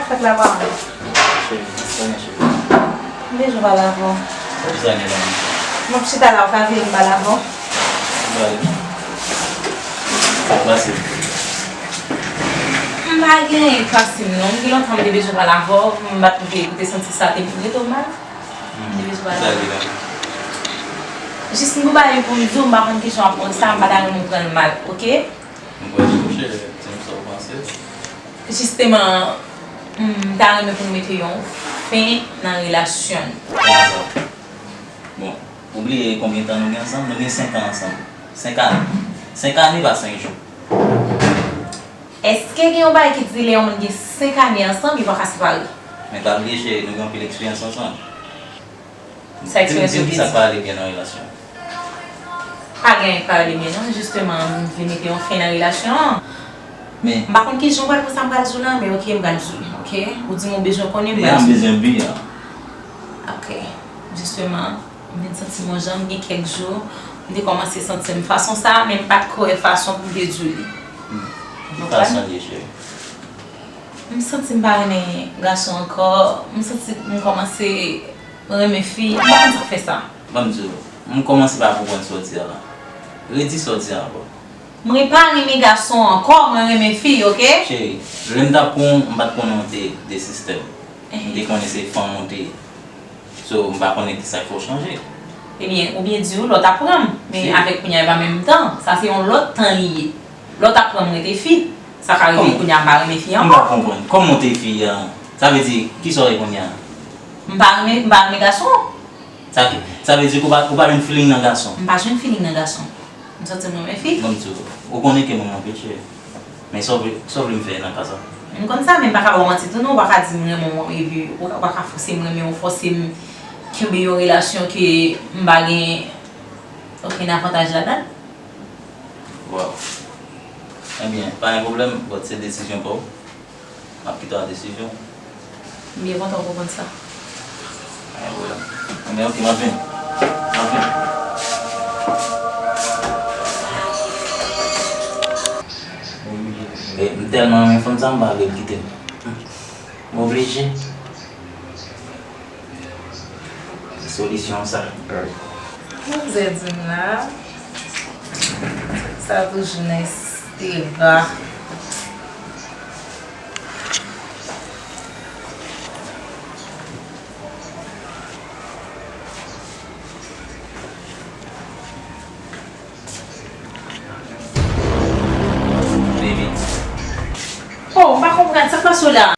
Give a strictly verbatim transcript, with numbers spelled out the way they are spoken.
Fèt la pa. Cheri, konnen cheri. M bezwen pale avè w. Ou sa gen la? M ap chita la, ou ka vini m pale avè w. Pale. Sa k pase? M pa gen anyen k pase m non. M gen lontan m te bezwen pale avè w. M pa t koute, koute santi sa te rete w mal. M te bezwen pale avè w. Jis m gon bagay pou m di w, m pa konn kijan w ap pran sa, m pa ta renmen w pran l mal, oke? M kwè se ou, cheri, di m sa w panse. Jisteman, m ta renmen pou n mete yon fen nan relasyon n. Kòman sa? Bon, ou bliye konbyen tan nou gen ansanm? Nou gen senk an ansanm. Senk ane. Senk ane pa senk jou. Èske gen yon bagay ki di lè yon moun gen senk ane ansanm, yo pa ka separe? Men pa bliye, cheri, nou gen anpil eksperyans ansanm. Sa eksperyans yo te di. Di m, di m ki sa k pa ale byen nan relasyon an. Pa gen anyen k pa ale byen non, jisteman, m vle mete yon fen nan relasyon an. Men. M pa konn kijan w pral pran sa m pral di w lan, men oke, m pral di w li, oke? Ou di m ou bezwen konnen, m pral di w. Ya, m bezwen bi a. Oke. Jisteman, m vin santi m yon jan, m gen kèk jou, m te kòmanse santi m fason sa, men m pa t kwè fason pou m te di w li. Hmm. Ki fason l ye, cheri? M santi m pa renmen gason ankò, m santi m kòmanse renmen fi, m pa konn sa k fè sa. Ban m di w, m kòmanse pa konprann sa w di a la. Redi sa w di a ankò. Mwen pa renmen gason ankò, mwen renmen fi, oke? Cheri, lè m t ap pran w, m pa t konnen w te de sistèm. M te konnen se fanm ou te ye. So, m pa konnen kisa k fè w chanje. Ebyen, ou byen di w, lè w t ap pran m. Men avèk kounye a, e pa menm tan. Sa se yon lòt tan li ye. Lè w t ap pran m, mwen te fi. Sa ka rive kounye a, m pa renmen fi ankò. M pa konprann. Kòman w te fi a? Sa vle di, kisa w ye kounye a? M pa renmen, m pa renmen gason. Sa, sa vle di ke w pa, ou pa jwenn feeling nan gason? M pa jwenn feeling nan gason. M santi m renmen fi. Ban m di w, ou konnen ke m renmen anpil, cheri. Men sa w vle, sa w vle m fè nan ka sa? M konn sa, men m pa ka ba w manti tou non, ou pa ka di m renmen w, epi ou pa ka fòse m renmen w, fòse m kenbe yon relasyon ke m pa gen okenn avantaj ladan l. Waw. Ebyen, pa gen pwoblèm, but se desizyon pa w. M ap kite w a desizyon w. M byen kontan w konprann sa. Pa gen pwoblèm. Ebyen, oke, m ap vini. M ap vini. E, m tèlman renmen fanm sa, m pa vle l kite m. M oblije. Solisyon sa. Manzè di m la, sa toujou nan estera. Baby. Oh, m pa konprann sa k pase w la.